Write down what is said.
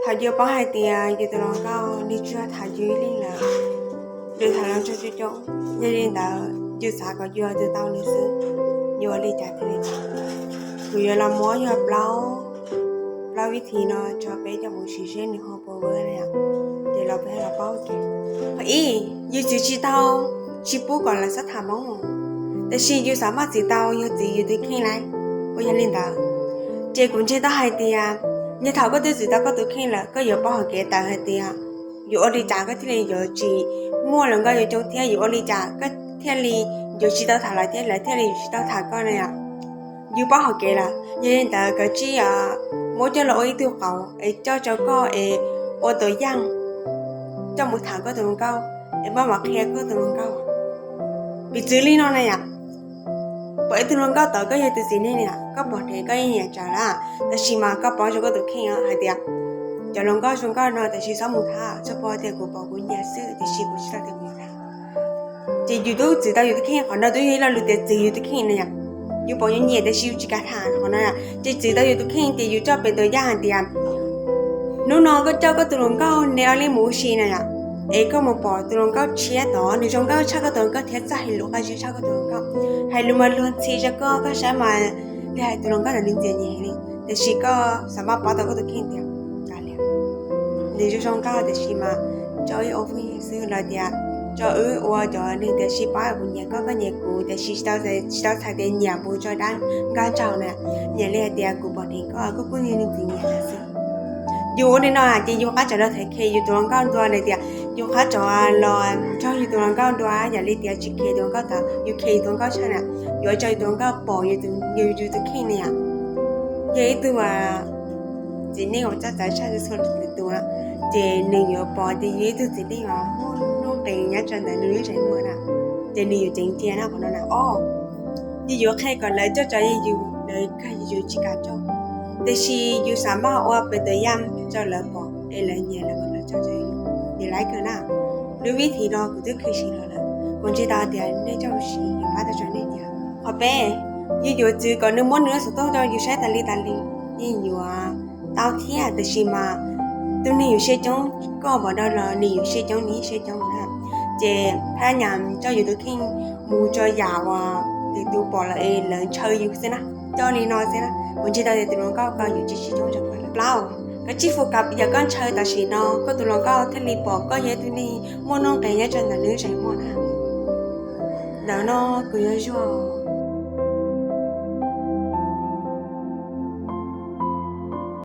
Thaum yus paub hais tias yus tus hluas nkauj nws tsis tham yus li lawm, nws tham los tso coob coob, yog li ntawd yus xav kom yus tus tau nws xwb, yuav ua li cas thiaj li tau? Kuv yuav los muab yog plaub, plaub vib thib no tso peb coj mus sim seb nws ho puas ua li cas, ces los peb los paub. Qhov ib, yus txwv tsis tau, tsis pub kom lawv xob tham Hmoob, tiam sis yus xav maj txwv tau yog txwv yus tus kheej lawm, puas yog li ntawd? Ces kuv ntseeg tau hais tias, yog thaum koj twb txwv tau koj tus kheej lawm, koj yuav paub hais kev tawm hais tias yuav ua li cas koj thiaj li yuav tsis muaj hluas nkauj coob thiab yuav ua li cas koj thiaj li yuav tsis tau tham lawv thiab lawv thiaj li yuav tsis tau tham koj na yom. Yus paub hais kev lawm, yog li ntawd kav tsij muab coj los ua ib tug qauv es coj rau koj es ua tus yaj coj mus tham koj tus hluas nkauj es maj mam qhia koj tus hluas nkauj. Piv txwv li no na yom, pom ib tug hluas nkauj tod koj yog tus txiv neej na yom, koj pom dheev koj yeej nyiam tsawv lawm, tab sis mas koj paub rau koj tus kheej hais tias cov hluas nkauj zoo nkauj no tab sis txhob mus tham, txhob paub tias kuv pom kuv nyiam xwb tiam sis kuv tsis tau tias kuv yuav tham. Ces yus twb txwv tau yus tus kheej, qhov no twb yog ib lo lus tias txwv yus tus kheej na yom. Yus pom yus nyiam tiam sis yus tsis kam tham qhov no, ces txwv tau yus tus kheej ces yus coj pem tus yaj hais tias hnub no koj coj koj tus hluas nkauj neb ua li mus ua si na yom, es koj mus pom tus hluas nkauj tshiab tod nws zoo nkauj tshaj koj tus hluas nkauj thiab txawj hais lus qab zib tshaj koj tus hluas nkauj, hais lus mas luag ntxhi rau koj, koj saib mas li hais tus hluas nkauj ntawd nws ntxias nyias li, tiam sis koj xav maj paub tau koj tus kheej tias nws zoo zoo nkauj tiam sis mas tso wb ua phooj ywg xwb los tias tso wb ua cov neeg tiam sis paub kuv nyiam koj koj nyiam kuv tiam sis tsis tau txhais tias nyiam mus tso dab nkaj nraug na, nyiam li hais tias kuv pom dheev koj koj kuj nyiam nws tus nyiam ntawd xwb. Yus ua li no ces yus qab tsov los them khe yus tus hluas nkauj dua na tias yus qab tsov los nrog yus tus hluas nkauj dua, yam li tias tsis khe tus hluas nkauj tod yus khe yus tus hluas nkauj tshaj na, yuav ua rau yus tus hluas nkauj pom yus tus kheej na yom. Yog ib tug txiv neej uas txawj txawv tshaj txhua tus na, ces nws yuav pom tias yus ib tug txiv neej uas muaj nuj nqis nyob rau ntawm nws lub zeem muag na, ces nws yuav ceev cia na qhov no na. Os, yus yuav qhia kom lawv coj tso yus, lawv kawg yus tsis kam coj, tiam sis yus xav maj ua pem tus yaj rau lawv pom es lawv nyiam lawv mam li coj tso yus, nws laib kawg na. Lub vib thib no kuv twb qhia siv los lawm, kuv ntseeg tau tias nej coj siv yuav pab tau tso nej tias. Qhov peb, yus yuav txwv kom nws muab nws lub xov tooj rau yus saib tas li tas li, yeej yuav tau thiab tiam sis mas tus neeg yuav siab coob, koj pom dua los nws yuav siab coob nws yeej siab coob na. Ces thab nyam coj yus tus kheej mus tso yam uas lwm tus pom lawm es lawv ntshaw yus xwb na. Coj li no xwb na, kuv ntseeg tau tias tus hluas nkauj ko yuav tsis siab coob rau koj lawm. Plaub, kav tsij fus kam yam koj ntshaw tam sim no koj tus hluas nkauj thiaj li pom koj yog ib tug neeg muaj nuj nqis nyob rau ntawm nws lub zeem muag na. Ntawm no kuv yuav zuaj